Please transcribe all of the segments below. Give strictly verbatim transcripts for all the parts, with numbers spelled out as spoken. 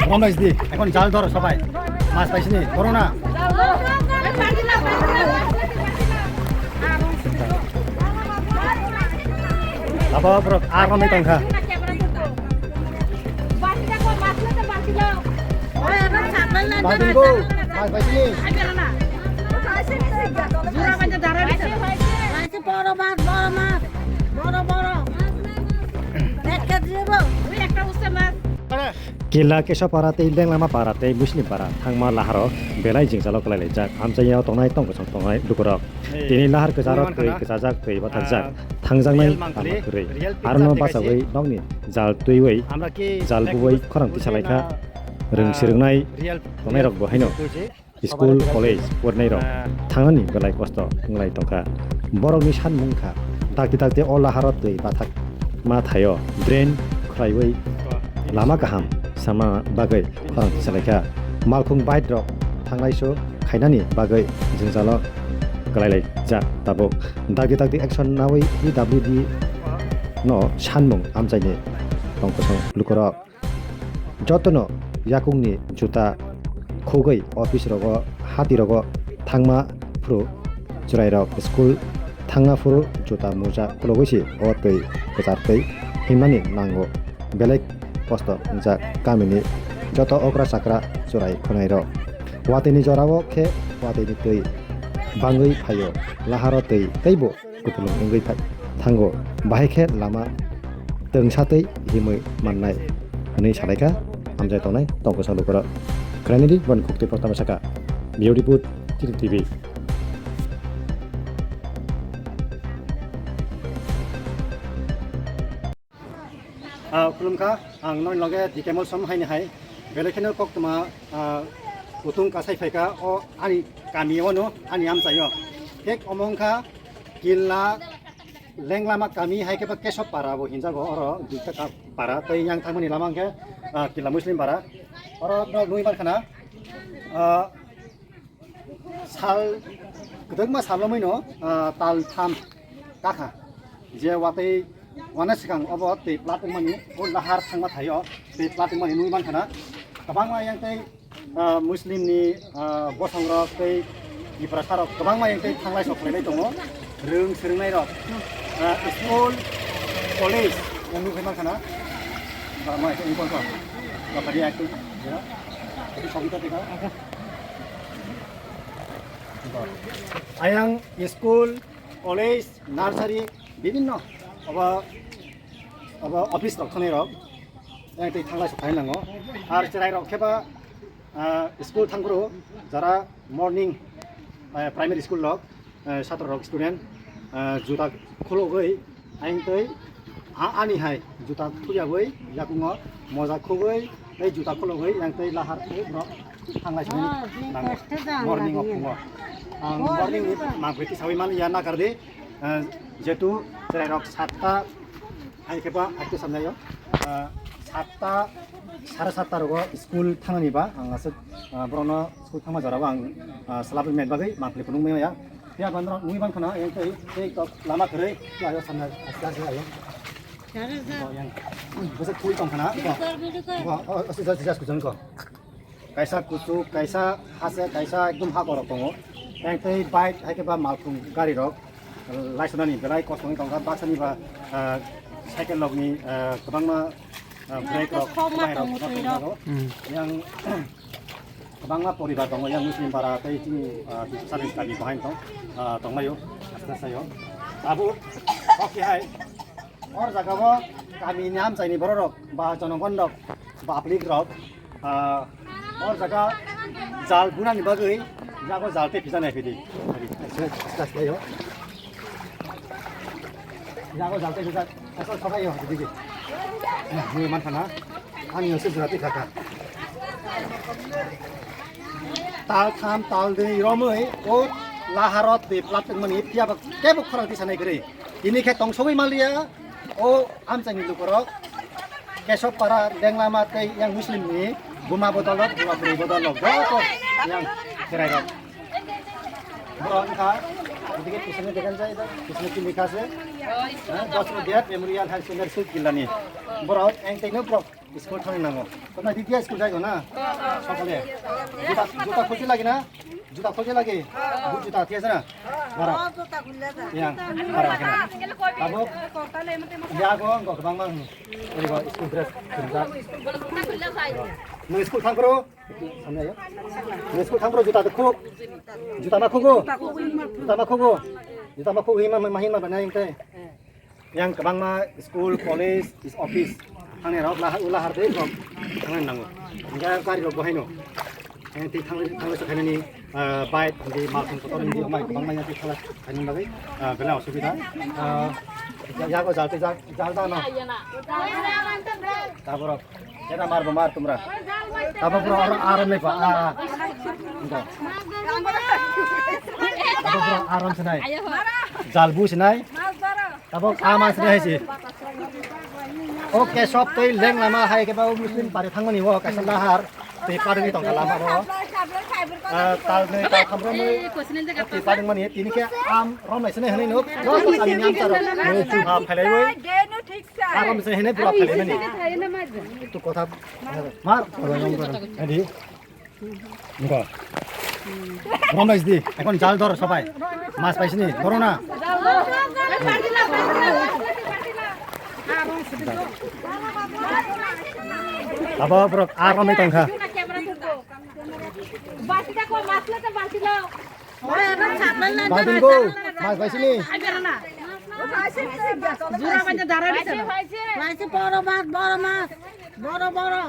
Grom rajdi, এখন জাল ধরো সবাই। মাছ পাইছনি? ধরো না। Apa, bro? Ar kami tongkha. Batin ko, mas paisini. Boro mas, boro mas. Boro, boro. Ek kg bo. Kila Kesopara tei Lenglama para tei Muslim para thangma laharo belai jwngjalo kwlailaijak. Amchaio tongnai tongkosong tongnai lukurok. Tini lahar kwcharo twi kwchajak twi bathakjak. Thangjaknai lama kwrwi. Arno bachawi nokni jal twiwi jal buwi khorang tisalaikha. Rwng swrwngnai tongnairok bo haino school, college porinairok thangnani belai kosto wnglai tongkha. Borokni sanmung kha, dakti dakti o laharo twi bathakma thaio drain khwlaiwi lama kaham sama bagwi khorang tisalaikha. Malkhung bike rok thanglaiso khainani bagwi jwngjalo kwlailaijak tabuk. Dakti dakti action nawi P W D no sanmung amchaini tongkosong lukurok. Jotono yakungni juta khugwi office rogo, hati rogo thangma phuru chwrairok school thangma phuru juta muja khulogwi si o twi kwchar twi himnani nango. Belai kosto wngjak kamini joto okra chakra chwrai khwnairok. Watwini jorao khe watwini twi bangwi phaio, laharo twi teibo kupulung wngwi phai thango, bahai khe lama twngsa tei himwi mannai hwnwi salaikha amchai tongnai tongkosong lukurok. Khwlainidi boni khuktwi portama saka. Bureau report, T T V. Ah, khulumkha, ang noni loge D K Molsom haini hai. Belai kheno koktwma, ah, kutung kasai phaikha, o ani kami o no, ani amchaio. Thik omo wngkha Killa Lenglama kami hai khe ba Kesop para bo hinjago, oro duita ka para, tei yang thangmani lama hwnkhe, ah, Killa Muslim para. Oro no nui mankha na, ah, Sal kwdwkma sal romwi no, ah, tal tham kakha. Je watwi wana swkang obo twi plat wngmani, o lahar thangma thaio twi plat wngmani nui mankha na. Kwbangma yang tei, ah, Muslim ni, ah, bosong rok tei Tiprasa rok kwbangma yang tei thanglai sok khlailai tongo. Rwng swrwngnai rok, ah, school, college yang nukwi mankha na. Ba ma wngkha wngkha. Ba kadi acting, ya. Kadi sogita tika. Ayang school, college, nursery, bibinno obo, obo office rok thangnairok, ayang tei thanglai sok khainai nango. Ar chwrairok kheba, ah, school thangphuru jara morning, eh, primary school rok, eh, satrorok student, eh, juta khulugwi ayang tei a-, ani hai juta khuyagwi yakungo moja khugwi tei juta khulugwi yang tei lahar khe borok thanglai sini nango. Morning o phungo. Ang morning ni mangphi tisawi man ya nakardi, eh, jetu chwrairok satta hai khe ba aktu samnayo, eh, satta, sare satta rogo school thangnani ba ang aswk, eh, borokno school thangma jorao ang, ah, salabwi men bagwi mangpili phunuk maya. Phiya bandra nui ban khana yang tei tei tok lama kwrwi ayo sana ayo. Oh, yang. Basa thui tong khana. Oh, oh, oh, sisa, sisa, kuchung ko. Kaisa kuchuk, kaisa hase, kaisa ekdom ha korok tongo. Yang tei bike hai khe ba malkhung gari rok. Laisanani belai kosong tongkha, baksani ba, ah, cycle rokni, ah, kwbangma, ah, brake rok, kwbangma tongo twi rok. Yang Kwbangma poribar tongo, yang Muslim para tei chini, ah, Tiprasa ni kami bahai tong, ah, tonglaio, aste aste o. Abo, oke hai. Or jaga o kami ni amchai ni borok rok, ba jonogon rok, ba public rok, ah, or jaga jal bunani bagwi, jago jal tei pisa nai phidi. Aste aste o. Jago jal tei pisa. Asal sokai yo, digi. Nui mankha na. Ani yo se jura tikha kha. Tal tham, tal dui romwi, o laharo twi plat wngmani, phiya ba kebo khorang tisa nai kwrwi. Tini khe tongsogwi manliya, o amchaini lukurok, Kesop para, Lenglama tei yang Muslim ni buma bodol rok, buma bwrwi bodol rok, joto yang cherai rok. Borok wngkha এদিকে পিছনে দেখেন যায়, এটা পিছনে কি লেখা আছে? হ্যাঁ, দশ road memorial higher secondary school কিল্লানি। বড় এক তাই না, বড় স্কুল থানে নামো। তোমরা দ্বিতীয় স্কুল যাইগো না? সকালে। জুতা, জুতা খুশি লাগে না? জুতা খুশি লাগে? বুট জুতা, ঠিক আছে না? বড়। ইয়াং, বড় এখানে। তারপর, ইয়াগো, গো, বাংলা, এই গো, স্কুল ড্রেস, চুড়িদার। নু স্কুল থাম করো। Samne ayo. School thang bro, juta de khuk. Juta ma khugo. Juta ma khugo. Juta ma khugo hima ma hima bana yang te. Yang kwbangma school, college, is office. Thangni rok la ula har de rok. Thangni nango. Hingga gari rok bohaino. Yang ti thang thang sa khainani, ah, bike di mal thang kotor di mai kwbangma yang ti khala khainani bagwi, ah, bela osubida. Ah, ya ko jal te jal jal da no. Taboro. Kena mar bo mar tumra. Tabo bro ar aram le pa. Ah. Tabo bro aram sinai. Jalbu sinai. Tabo ama sinai si. Oke, sop tei leng lama hai ke ba Muslim pare thangmani wo kaisa lahar. Tei padung tong lama bo. Ah, tal nei tal kham ro nei. Tei padung mani tini ke am rom lai sinai hanai no. Kami am taro. Ah, phalai woi. Ako mese hene pura phele mani. Ektu kotha mar. Adi. Niko. Rom nai di. Ekon jal dor sobai. Mas paisini. Doro na. Abo bro, aro me tongkha. Basi da ko mas le te basi lo. Badin go, mas paisini. Jura banja dara bisa. Paisi boro mas, boro mas. Boro, boro.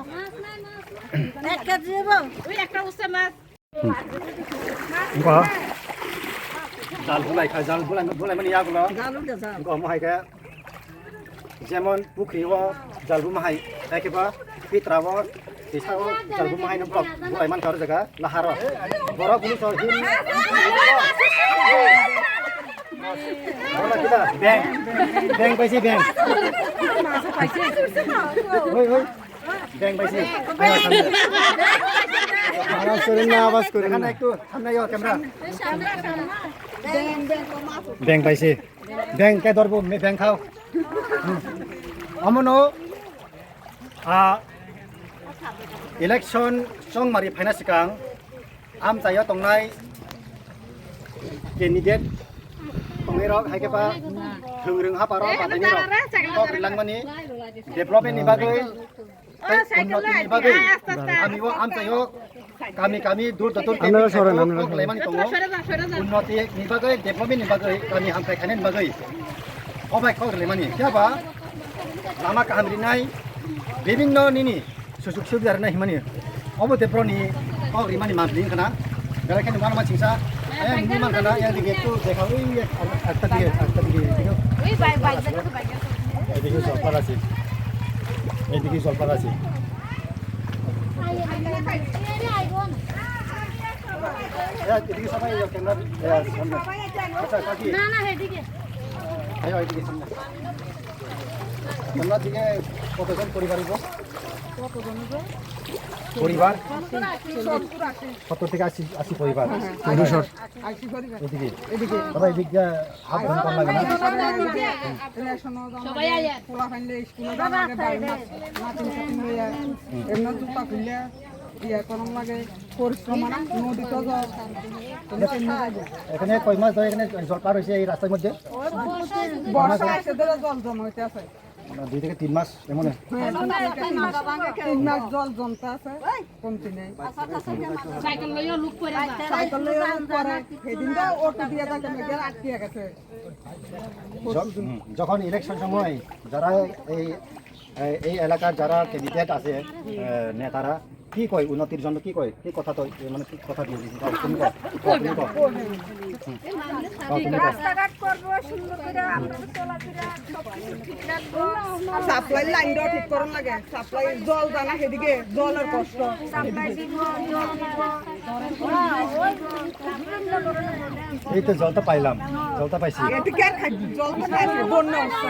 Ek kg bo. Ui, ekta usse mas. Ba. Jal bulai kha, jal bulai, bulai mani yagulo. Jal udah jal. Go mo hai kha. Jemon pukhri o jalbu mahai, ekeba pitra o tisa o jalbu mahai no block bulai man kar jaga laharo. Borok bini so hin. Borok kita beng, beng paisi beng. Hoi hoi. Beng paisi. Ayo samne. Awas kori na, awas kori na. Ektu samne yo camera. Beng paisi. Beng ke dorbo me beng khao. Hmm. Amono, ah, election chongmari phaina sikang amchaio tongnai candidate tongnai rok hai khe ba thwng rwng haparo patani rok kok rilangmani development ni bagwi tei unnoti ni bagwi kami o amchaio kami kami dur dur kami kok laimani tongo. Unnoti ni bagwi development ni bagwi kami hamkrai khainani bagwi obai kok laimani khe ba lama kaham rinai bibinno nini sujug subida rinai himani obo development ni kok rimani mantli khana. Belai kheno mano ma chingsa. Ayang ni man kana, ayang dige tu dekha, ui, ekta dige, ekta dige, dige. Ui, bai, bai, bai, bai. Edige jolpar ase. Edige jolpar ase. Ya, edige sabai ya, kena. Ya, samne. Acha, kaki. Na, na, edige. Ayo, edige samne. Kena dige, কতজন পরিবার হইব? পরিবার? সত্তর থেকে আশি, আশি পরিবার। দুশো। এদিকে। এদিকে। দাদা, এদিকে হাত ধরে কম লাগে না? সবাই আয়। পোলা পাইলে স্কুলে যাওয়া লাগে, বাড়ির নাচ-, নাতিন সাতিন লইয়া। এমনি জুতা খুললে ইয়ে করন লাগে, পরিশ্রম না, নদীতে যাও। এখানে কয় মাস ধরে এখানে জলপার হয়েছে এই রাস্তার মধ্যে? বর্ষা এসে ধরে জল জমা হইতে আছে। মানে দুই থেকে তিন মাস এমন? হ্যাঁ, তিন মাস জল জমতে আছে, কমতি নেই। সাইকেল লইয়া লোক পড়ে যায়। সাইকেল লইয়া লোক পড়ে, সেদিন তো অটো দিয়ে যাইতে মেঘে আটকে গেছে। য-, হুম, যখন ইলেকশন সময় যারা এই, এই, এই এলাকার যারা ক্যান্ডিডেট আছে, আহ, নেতারা, কি কয় উন্নতির জন্য কি কয়? কি কথা তো, এ, মানে কি কথা দিয়ে দিয়েছে? কও, তুমি কও। কও, তুমি কও। হুম। কও, তুমি কও। রাস্তাঘাট করবো সুন্দর করে, আপনাদের চলাফেরা সব কিছু ঠিক রাখবো। সাপ্লাই লাইনটাও ঠিক করুন লাগে। সাপ্লাই জল জানা সেদিকে, জলের কষ্ট। সাপ্লাই দিব, জল দিব। এই তো জলটা পাইলাম, জলটা পাইছি। এদিকে আর খাই-, জল তো পাইছি, বন্যা অবস্থা।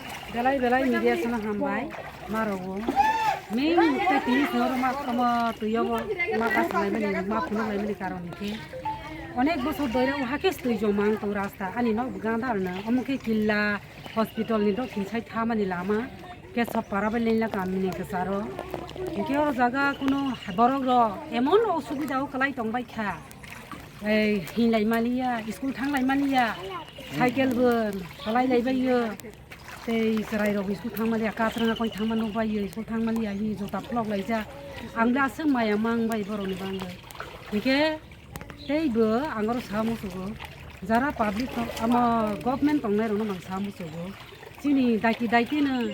Belai belai media sono hambai, marogo. Main tei tini songro ma tamo tuyogo ma kaslaimani, ma phunuk laimani karon hwnkhe. Onek bosor doira o hakhe twi joma wng tong rasta, ani nok ganda arna, omo khe killa hospital ni dokhin side thamani lama, khe sop para bai lengla kamini kwcharo. Hwnkhe o jaga kuno borok rok emon osubida o kwlai tong bai kha. Ei, hinlai maliya, school thanglai maliya, cycle bo cholai lai baiyo. Tei chwrai rok school thang maliya, katrwng koi thangma nuk baiyo, school thang maliya, hi jota phlok laijak. Ang le aswk maya mang bai borok ni bangwi. Hwnkhe tei bo ang oro sa musugo, jara public rok, ama government tongnai rok no mang sa musugo. Chini daiti daiti no,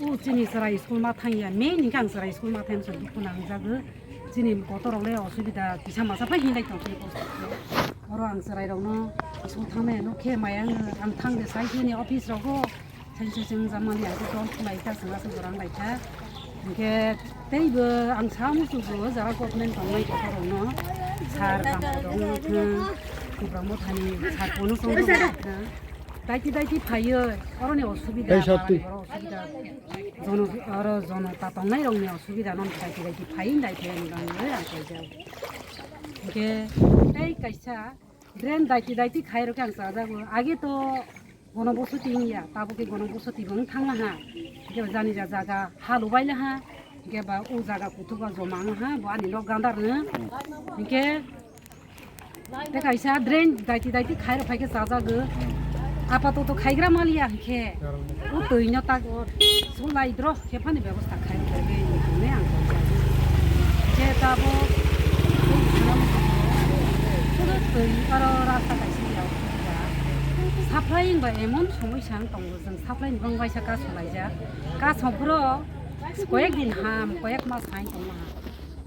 o chini chwrai school ma thangya, main hwnkhe ang chwrai school ma thangya, dukhu nangjago. Chini kotor rok le osubida kisa masa phai hinlai tong khe. Oro ang chwrai rok no school thangnai no khe maya ang, ang thang de sai chini office rogo, sai sai chwng jamani ang khe don khulai ta, chwng aswk jorang lai ta. Hwnkhe tei bo ang sa musugo jara government tongnai kotor rok no, sir Kampung rok no thang, Tipra Mothani sir Ponu Chongma thang. Daiti daiti phaiyo, oroni osubida, Ei, sotwi. Oro osubida. Jono, oro jonota tongnai rokni osubida no daiti daiti phai, daiti ani bangwi ang kaijak. Hwnkhe tei kaisa drain daiti daiti khai rokhe ang chajago. Age to gono bosoti wngya, tabuk khe gono bosoti bo wng thangma ha. Hwnkhe jani ja jaga ha lubai laha, hwnkhe ba o jaga kutuba joma wng ha, bo ani nok gandar no. Hwnkhe Tei kaisa drain daiti daiti khai rok phai khe chajago. Apatoto khaigra maliya hwnkhe o twi no tak o sulai dro khe phani bebosta khai rok phai khe hinwi ang sankha. Je tabuk twi aro rasta kaisa ya. Supply wngba emon somoi sa wng tongo, chwng supply ni bang baisa kasolaijak. Kasok bro koyek din ham, koyek mas hai tongma ham.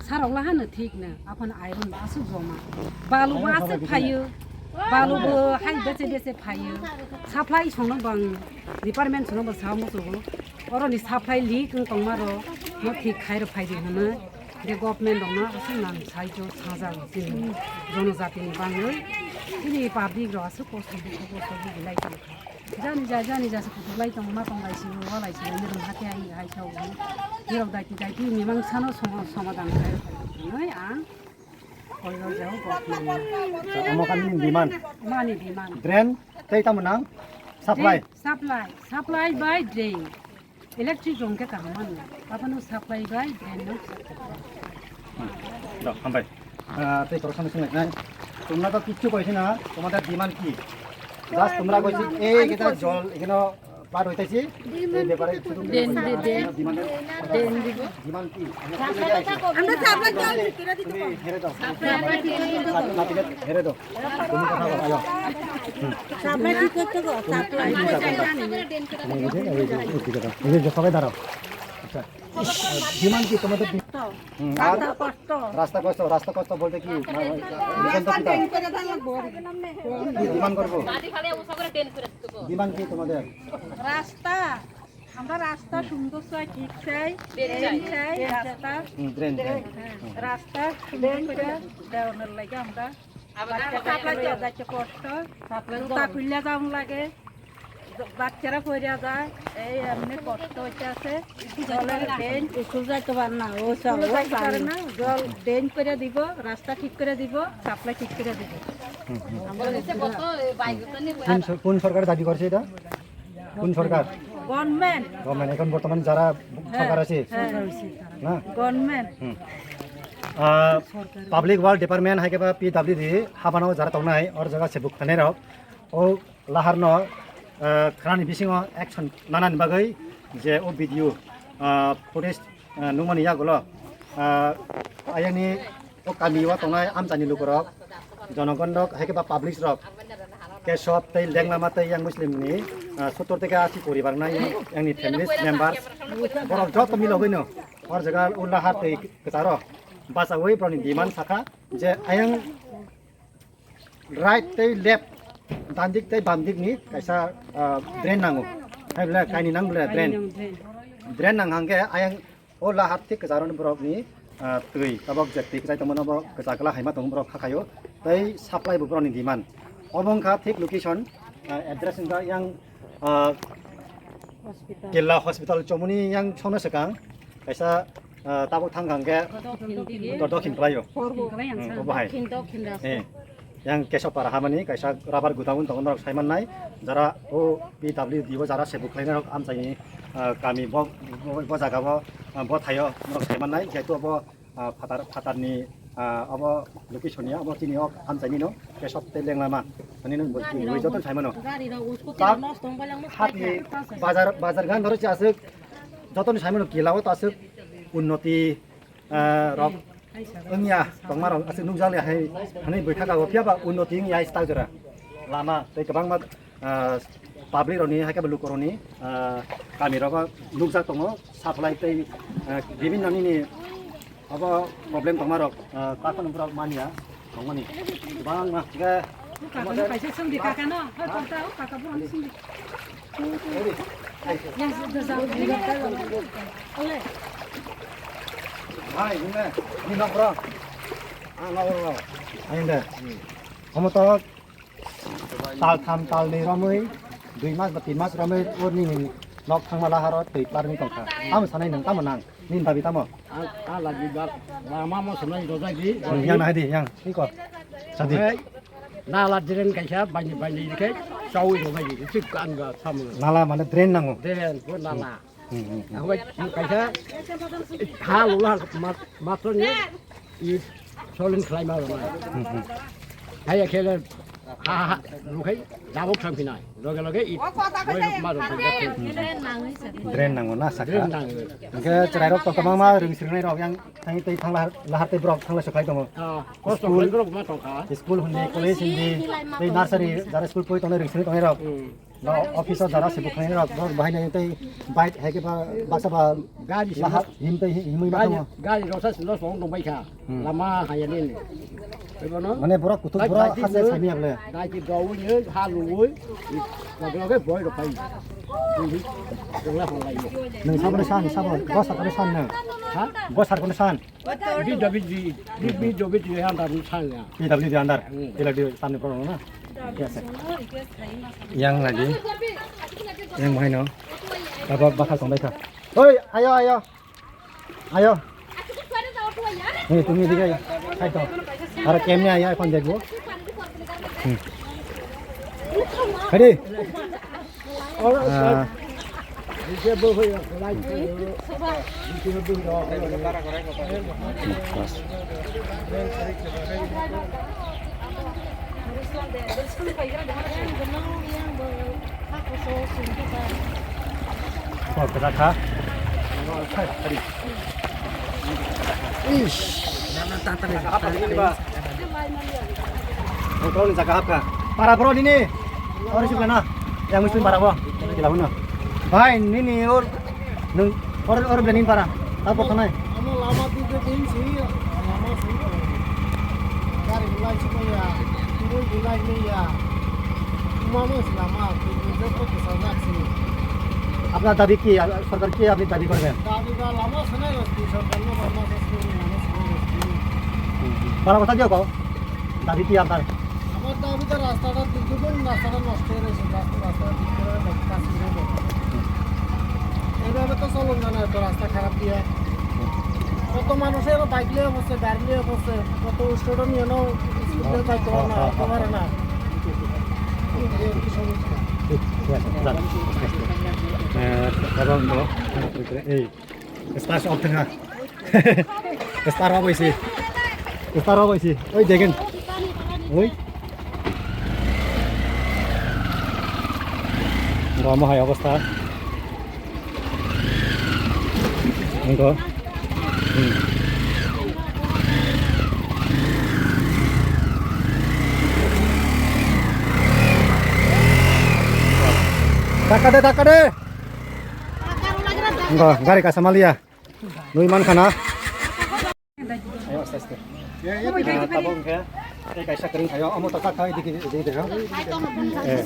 Sarok lahano thik no, aphano iron bo aswk joma. Balu bo aswk phaio, balu bo hai beche beche phaio. Supply songno bang department songno bo sa musugo. Oroni supply leak wng tongma rok no thik khai rok phai di hwnwi. Je government rok no aswk nang sai jo sajago chini jonojati ni bangwi. Chini public rok aswk kosto dukho kosto bugilai tongkha. Jani ja, jani ja se kutuklai tong, ma tonglai si, walai si, ni rung hake ai, ai chao. Ni rok daiti, daiti, ni mang sano soma-, somadan khai. Noi ang, koi rok jao, kok mani. Acha, omo kami ni demand. Mani demand. Drain, tei tamo nang? Supply. Drain, supply, supply by drain. Electric rong ke kaham mani. Apa no supply by drain no. Hmm. Da, hambai. Ah, tei koroksa no singlai nai. Tumra to kichu koi sina, tumra to demand ki? Just tumra koi si, eh, kita jol, ikino, বার হইতেছি, এই ব্যাপারে শুধু den, den, den, den, den. Demand কি? আমরা সাপ্লাই জল ভিতরে দিতে পারবো। হেরে দাও। সাপ্লাই ঠিক করে দিতে পারবো। হেরে দাও। তুমি কথা বলো, আয়ো। সাপ্লাই ঠিক করতে গো, সাপ্লাই। এই যে, এই যে, এই যে, সবাই দাঁড়াও। আচ্ছা। ডিমান্ড কি তোমাদের? হুম, আর? রাস্তা কষ্ট। রাস্তা কষ্ট, রাস্তা কষ্ট বলতে কি? মানে, রাস্তা কি ডিমান্ড করবো? ডিমান্ড কি তোমাদের? রাস্তা, আমরা রাস্তা সুন্দর চাই, ঠিক চাই, ড্রেন চাই, রাস্তা। হুম, ড্রেন, ড্রেন। হ্যাঁ, রাস্তা সুন্দর করে দেওয়ানোর লাগে আমরা বাচ্চা কাচ্চা লইয়া যাইতে কষ্ট, জুতা খুললে যাওন লাগে, বাচ্চারা পড়িয়া যায়, এই এমনি কষ্ট হইতে আছে। জলের ড্রেন, স্কুল যাইতে পারে না, ও স্কুল যাইতে পারে না, জল ড্রেন করে দিব, রাস্তা ঠিক করে দিব, সাপ্লাই ঠিক করে দিব। কোন স-, কোন সরকার দাবি করছে এটা? কোন সরকার? গভর্নমেন্ট। গভর্নমেন্ট, এখন বর্তমানে যারা সরকার আছে, হ্যাঁ। না? গভর্নমেন্ট। হুম। আহ, পাবলিক ওয়ার্ক ডিপার্টমেন্ট, হাইকেবা পিডাব্লিউডি, হাবানো যারা tongnai, or jaga se buktanai rok, o laharno, ah, khrani bisingo action nanani bagwi je o video, ah, footage, ah, nungmani yagulo, ah, ayangni o kami o tongnai amchaini lukurok, jonogon rok, haikhe ba public rok, Kesop tei Lenglama tei yang Muslim ni, ah, sottor theke ashi poribar nai yang, yangni family members, borok joto milogwino, or jaga o lahar tei kwcharo bachawi borokni demand sakha je ayang right tei left, dandik tei bamdik ni kaisa, ah, drain nango. Hai bole kaini nang bole drain. Drain nang hangke ayang o lahar thik kwcharo ni borok ni, ah, twi tabok je twi kwchai tongmano bo kwchak la haima tongo borok hakhaio. Tei supply bo borok ni demand. Obo wngkha thik location, ah, address wngkha yang, ah, Hospital. Killa hospital chomoni yang songno swkang kaisa, ah, tabuk thang hangke do-, dokhin khlaio. Hmm, obo hai. Dokhin, dokhin rasta. Eh, yang Kesopara hamani kaisa rubber godown tongo norok saimannai. Jara o P W D o jara se bukhlainai rok amchaini, ah, kami bo, bo, bo jaga bo, ah, bo thaio norok saimannai. Jehetu obo ah, phatar, phatarni, ah, abo location ya, abo chini o amchaini no, Kesop tei Lenglama. Ani no bui, bui joto saimano. Gari rok, scooty rok nosto wng bailangma. Hapni bazar, bazar gan doro se aswk joto ni saimano kila o to aswk unnoti, ah, rok wngya tongma rok aswk nukjak le hai hani bui thaka o phiya ba unnoti wngya hai stal jora. Lama tei kwbangma ah, public rokni, hai khe bo lukurokni, ah, kamirogo nukjak tongo, supply tei, ah, bibinno nini abo problem tongmarok, ah, takhwno borok manya tongmani kwbangma. Hwnkhe kakano kaisa swngdi, kakano, hoi, kaka, o kaka, borokno swngdi. Ready? Yang sudah jauh. Ole. Hai, ini, ini nongkrong. Ah, nongkrong. Ayo, deh. Omo to Tal tham, tal ni romwi, dui mas ba tin mas romwi, o nini nok thangma laharo twi parni tongkha. Tamo sanai nwng, tamo nang, nini dabi tamo? Ang, ang lagi ba, lama mo sanai rojak di. Hmm, yang nahai di, yang, iko. Sadi. Oke. Nala drain kaisa, bani, bani, ke, chawi rojak di, itu kan ba, tamo. Nala mane drain nango. Drain, ko nala. Hmm, hmm, hmm. Ang bai kaisa ha lula mat-, matro ni i solin khlai ma rwma. Hmm, hmm. Haya khele ha, ha, lukhai jabok thang phinai. Loge loge i boi rok ma rok thang phinai. Drain nango na saka. Drain nango. Hingke chwrai rok to kwbangma ring sringnai rok yang thangwi tei thang lahar, lahar tei borok thang lai sokhai tongo. Ah, kosto khlai borok ma tongkha. School hindi, college hindi, tei nursery, jara school poi tongnai ring sringnai tongnai rok. Hmm. No, office o jara se bukhai rok, borok bahai nai tei bike hai khe ba baksa ba gari se laha him tei himui ma gari, thango. Gari rok sa silo song dong bai kha. Hmm. Lama haya ni ni. Ebo no? Mane borok kutuk borok hase sami able. Dai ki dawui ni ha luwui. Lage lage boi rok pai. Dong la hong lai. Nung sabo san sabo, bo sar ko san nung. Ha? Bo sar ko san. P W D, P W D under ni sanya. P W D under. Hmm. P W D under ni problem na. Yes, sir. Yang lagi. Yang mana no? Apa bakal sampai kah? Oi, ayo, ayo. Ayo. Nih, তুমি এদিকে আয়। এই তো। আর কেমনে আয়, এখন দেখবো। হুম। Ready? Ah. Kwchak kha. Ish. Nokni jaga hapkha. Para bro nini. Ori sibla na. Yang muslim para bro. Gila huna. Bhai nini or nung or or bela nini para. Tapo khanai. Amo lama dide din si lama si. Gari gulai si ya. Turun gulai ni ya. Mama si lama. Dide ko kesajak si. আপনার দাবি কি? আ-, সরকার কি আপনি দাবি করবেন? দাবি বা লামা সেনাই রস্তি, সরকার না লামা সেনাই রস্তি। ভালো কথা দিও কও। দাবি কি আপনার? আমার দাবি তো রাস্তাটা দীর্ঘদিন রাস্তাটা নষ্ট হয়ে রয়েছে, রাস্তা, রাস্তা ঠিক করে দেয়, কাজ করে দেয়। এইভাবে তো চলন যায় না, এত রাস্তা খারাপ দিয়ে। কত মানুষের বাইক নিয়ে বসছে, গাড়ি নিয়ে বসছে, কত স্টুডেন্ট নিয়ে নাও স্কুলে যাইতে পারে না, আসতে পারে না। এই আর কি সমস্যা। ঠিক, ঠিক আছে, যান। Eh, abang, bro. Eh, start off tengah. Start off isi. Start off isi. Oi, degen. Oi. Gua mau hai obostha. Engko. Hmm. Dhakka de, dhakka de. Engko, gari kaisa maliya. Nui man khana. Ayo, aste, aste. Ah, tabok hwnkhe tei kaisa kwrwng thaio, omo tokha khai digi, digi dega. Eh,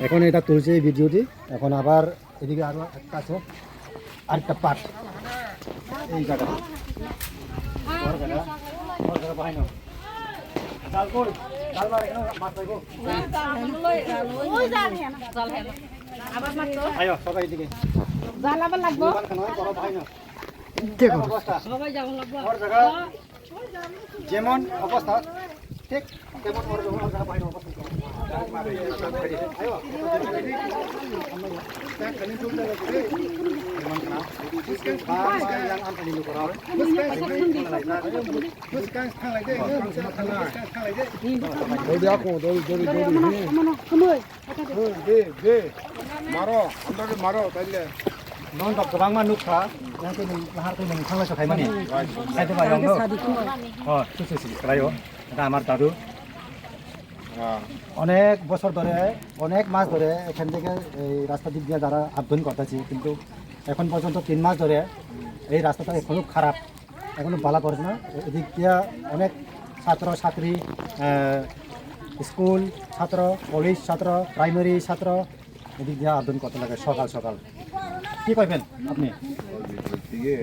এখন এটা তুলছে এই ভিডিওটি, এখন আবার এদিকে আরো একটা আছে, আরেকটা পার্ট। এই জায়গাটা। ওর জায়গা, ওর জায়গা বাহাই নাও। জাল কই? জাল মার, এখানে মাছ পাইবো। আয়ো, সবাই এদিকে। জাল আবার লাগবো। দোকান খানা করো, বাহাই নাও। দেখো। অবস্থা। ওর জায়গা যেমন অবস্থা, ঠিক তেমন ওর জায়গা, ওর জায়গা বাইরে অবস্থা। আয়ো। Dori ako, dori, dori, dori. Dori, dori. Maro, andare maro, taile. Non dok kwbangma nukha, yang tei nwng lahar tei nwng thanglai so khaimani. Right. Saide bai ang no. Oh, tu se se khlai o. Eta amar dadu. Ah. অনেক বছর ধরে, অনেক মাস ধরে এখান থেকে এই রাস্তা দিক দিয়ে যারা আন্দোলন করতেছি, কিন্তু এখন পর্যন্ত তিন মাস ধরে এই রাস্তাটা এখনো খারাপ। এখনো ভালা করেছে না। এদিক দিয়া অনেক ছাত্র ছাত্রী, আহ, স্কুল ছাত্র, কলেজ ছাত্র, প্রাইমারি ছাত্র এদিক দিয়া আন্দোলন করতে লাগে সকাল সকাল। কি কইবেন আপনি?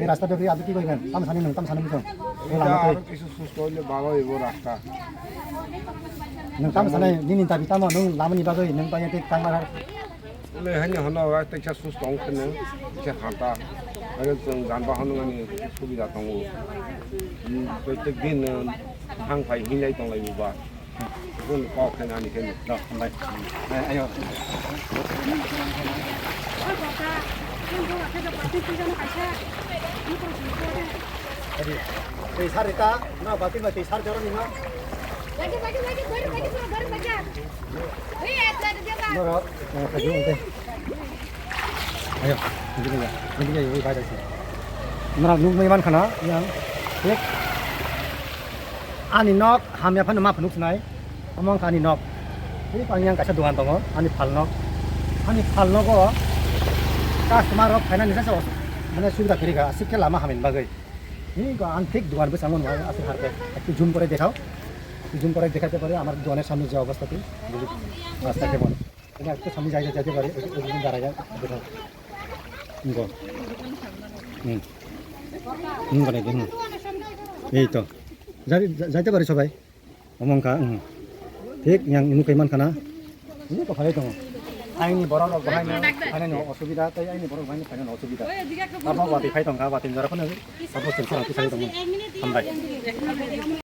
এই রাস্তা ব্যাপারে আপনি কি কইবেন? তাম সানি নং, তাম সানি নং। এই এটা লামাতে আরো কিছু সুস্থ হইলে ভালো হইব রাস্তা। নং তাম সানি, নিনি দাবি তামো, নং লামানি bagwi, nung bagwi tei tangma. Wle haino hwnwi o teisa sus tong khe nwng, teisa hata. Aro chwng janbahan nani subida tongo. Hmm, protek din, eh, thang phai hinlai tonglai buba. Bun kok khe nani khe. Rok, hambai. Eh, ayo. Adi, tei sar rita, na bati ma tei sar jaro ni ma. Norok, eh, khaji ungte. Ayo, hindi na, hindi na, yung iba dito. Norok, nung may man kana, yang, click. Ani nok, hamya phano ma phunuk sinai. Among ani nok. Ini pang yang kaisa dogan tongo, ani phal nok. Ani phal nogo, customer rok phaina nisa se os-, mane subida kwrwi kha, aswk khe lama hamya bagwi. Ini ko ang thik dogan bwskango nung aswk harpe. Ekটু zoom করে দেখাও। একটু zoom করে দেখাতে পারি আমার দোকানের সামনে যে অবস্থা কি? রাস্তা কেমন? এটা একটু সামনে যাইতে, যাইতে পারি, একটু, একটু দাঁড়ায়, দেখো। হুম, গো। হুম। হুম, করে, হুম। এই তো। যাই-, যা-, যাইতে পারি সবাই। Omongka, হুম। ঠিক, yang ini kaiman kana? Ini ko phai tongo. Aini borok rok bahai no, phainani osubida, tei aini borok bahai no phainani osubida. Abo wati phai tongkha, wati jora phano, abo sensor ang phai tongo. Hambai.